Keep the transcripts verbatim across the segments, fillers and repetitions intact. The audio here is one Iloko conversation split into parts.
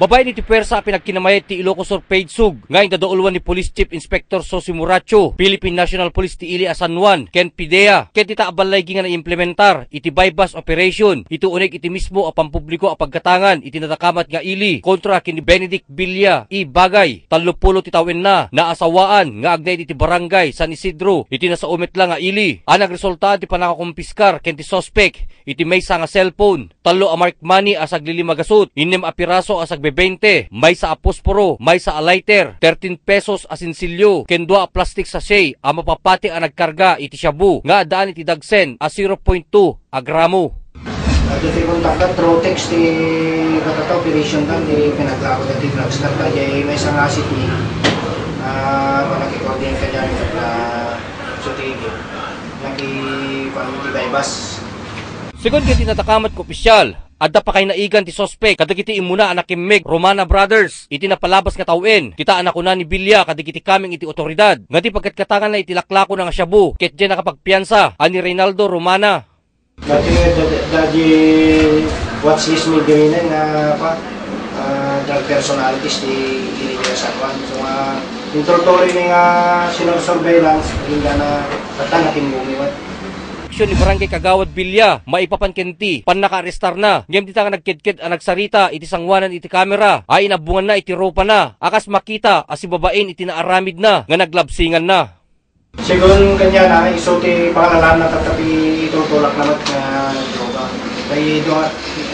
Babaen iti puwersa a pinagkinamayat ti Ilocos Sur PDSUG nga indaduulwan ni Police Chief Inspector Sosi Muracho, Philippine National Police ti ili a San Juan, ken PDEA, ket dita a balligi nga naimplementar iti buy-bust operation iti uneg iti mismo a pampubliko a paggatangan iti nadakamat nga ili kontra ken ni Benedict Villa Ibagay, tallopulo ti tawenna, naasawaan nga agnaed iti Barangay San Isidro iti nasao met la nga ili, a nagresultaan ti pannakakumpiskar ken ti suspek iti maysa nga cellphone, tallo a mark money a saglilima gasut, innem a piraso a sagbebente, maysa a posporo, maysa a lighter, thirteen pesos a sinsilyo, ken dua a plastic sachet a mapapati a nagkarga iti shabu nga addaan iti dagsen a zero point two a gramo. Adda ti kontakda through text ti katata operation dan ti pinaglako dati drugs na kaya maysa nga city. Ah, panakikordin kanya na so ti naki pan ti buy-bust. Segun ket ti nadakamat nga opisyal, adda pakaynaigan ti suspek kadagiti immuna a nakimmeg Romana Brothers iti napalabas nga tawen. Kita a nakuna ni Villa kadagiti kameng iti otoridad nga ti pagkatkatanganna iti laklakona nga shabu ket diay nakapagpiansa a ni Reynaldo Romana. Dati, dati, dati watch list mi ganina nga pa, ah, drug personalities ti, ti San Juan. So, nga, introductory ni nga sinur-surveillance, hindi na, kata na timbumi, wat. Aksyon ni Barangay Kagawad Villa, maipapan ken ti pannakaarestarna. Ngem dita nga nagkedked a nagsarita iti sanguanan iti kamera a inabbonganna iti ropana a kas makita a sibabain iti naaramidna nga naglabsinganna. Segun kanya na, isu ti pangalalanna tatta ti itultulak na met nga droga. Kay do,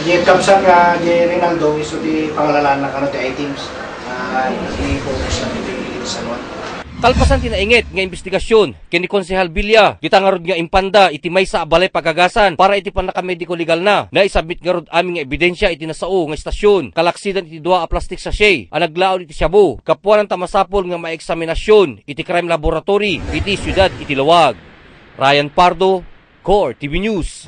di kabsat nga di Rinaldo, isu ti pangalalanna kano ti items. Ah, i-focus na ti San Juan. Kalpasan ti nainget nga imbestigasyon ken ni Konsehal Villa, dita ngarud nga impanda iti maysa a balay pagagasan para iti pannaka-medico legalna. Naisubmit ngarud amin nga ebidensya iti nasao nga istasyon, kalaksidan iti dua a plastic sachet a naglaon iti shabu. Gapuanan ta masapul nga maeksaminasyon iti crime laboratory iti siudad iti Laoag. Ryan Pardo, Core T V News.